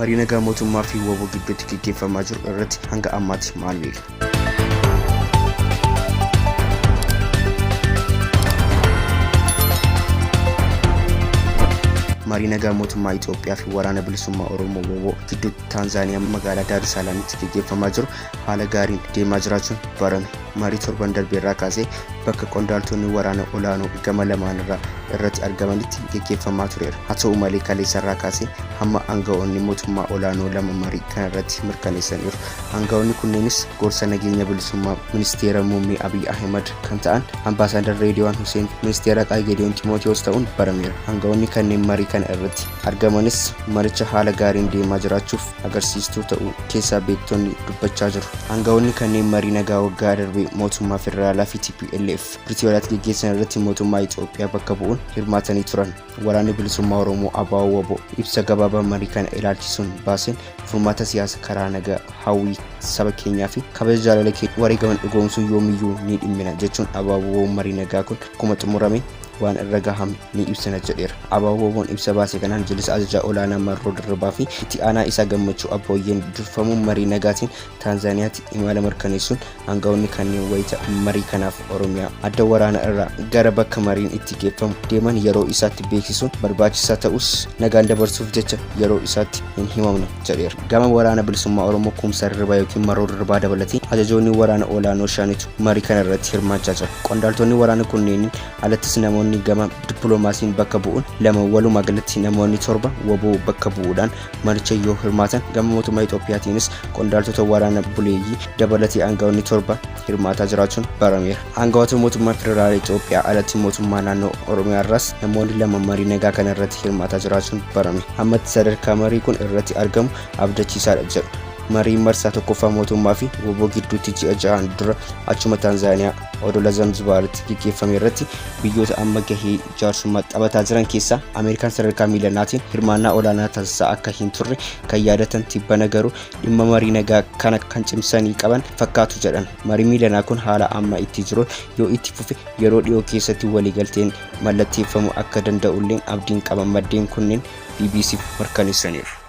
Marii nagaa mootummaa fi wbo gidduutti geggeeffamaa jiru irratti hanga ammaatti maal beekna? Marii nagaa mootummaa Itoophiyaa fi Waraana Bilisummaa Oromoo, wbo, gidduutti Taanzaaniyaa magaalaa Daarisalaamitti geggeeffamaa jiru haala gaariin deemaa jiraachuun barame. Marii torban darbeerraa kaasee bakka qondaaltonni waraana olaanoo gama lamaanirraa irratti argamanitti geggeeffamaa tureera. Haa ta'u malee kaleessarraa kaasee hamma aanga'oonni mootummaa olaanoo 2 marii kanarratti mirkaneessaniiru. Aanga'oonni kunneenis gorsa nageenya bilisummaa Ministeera Muummee Abiy Ahimad kan ta'an Ambaasaadar Reediwaan Huseen, Ministeera Haqaa Geediyoon Ximootiwoos ta'uun barameera. Aanga'oonni kanneen marii kana irratti argamanis maricha haala gaariin deemaa jiraachuuf agarsiistuu ta'uu keessaa beektonni dubbachaa jiru. Aanga'oonni kanneen marii nagaa waggaa darbe mootummaa federaalaa fi tplf Piritooriyaatti geggeessan irratti mootummaa Itoophiyaa bakka bu'uun hirmaatanii turan. Waraanni Bilisummaa Oromoo ABO-WBO ibsa gabaabaa marii kana ilaalchisuun baaseen furmaata siyaasa karaa nagaa hawwii saba keenyaa fi kabaja jaalala keenya wareegaman dhugoomsuu yoomiyyuu ni dhimmina jechuun ABO-WBOn marii nagaa kun akkuma xumurameen waan irra gahame ni ibsina jedheera. ABO-WBOn ibsa baase kanaan jilisa ajajaa olaanaa Marroo Dirribaa fi itti aanaa isaa Gammachuu Abbooyyeen durfamuun marii nagaatiin Taanzaaniyaatti imala mirkaneessuun aanga'oonni kanneen wayita marii kanaaf Oromiyaa adda waraana irraa gara bakka mariin itti geeffamu deeman yeroo isaatti beeksisuun barbaachisaa ta'us nagaan dabarsuuf jecha yeroo isaatti hin himamne jedheera. Gama Waraana Bilisummaa Oromoo Kumsaa Dirribaa ykn Marroo Dirribaa dabalatee ajajoonni waraana olaanoo shanitu marii kana irratti hirmaachaa jira. Qondaaltonni waraana kunneeniin alattis namoonni gama dippilomaasiin bakka bu'uun 2 walumaa galatti namoonni 7 wbo bakka bu'uudhaan maricha yoo hirmaatan gama mootummaa Itoophiyaatiinis qondaaltota waraana buleeyyii dabalatee aanga'oonni 7 hirmaataa jiraachuun barameera. Aanga'oota mootummaa federaala Itoophiyaa alatti mootummaa naannoo Oromiyaarraas namoonni 2 marii nagaa kana irratti hirmaataa jiraachuun barame. Ammatti sadarkaa marii kun irratti argamu abdachiisaadha jedhu. Marii marsaa tokkoffaa mootummaa fi wbo gidduutti ji'a ja'aan dura achuma Taanzaaniyaa odola Zanzibaaritti geggeeffame irratti biyyoota amma gahee jaarsummaa taphataa jiran keessaa Ameerikaan sadarkaa miilanaatiin hirmaannaa olaanaa taasisaa akka hin turre kan yaadatan tibbana garuu dhimma marii nagaa kana kan cimsanii qaban fakkaatu jedhan. Mariin miilanaa kun haala amma itti jiruun yoo itti fufe yeroo dhiyoo keessatti waliigalteen mallatteeffamuu akka danda'ulleen abdiin qaba maddeen kunneen BBCf mirkaneessaniiru.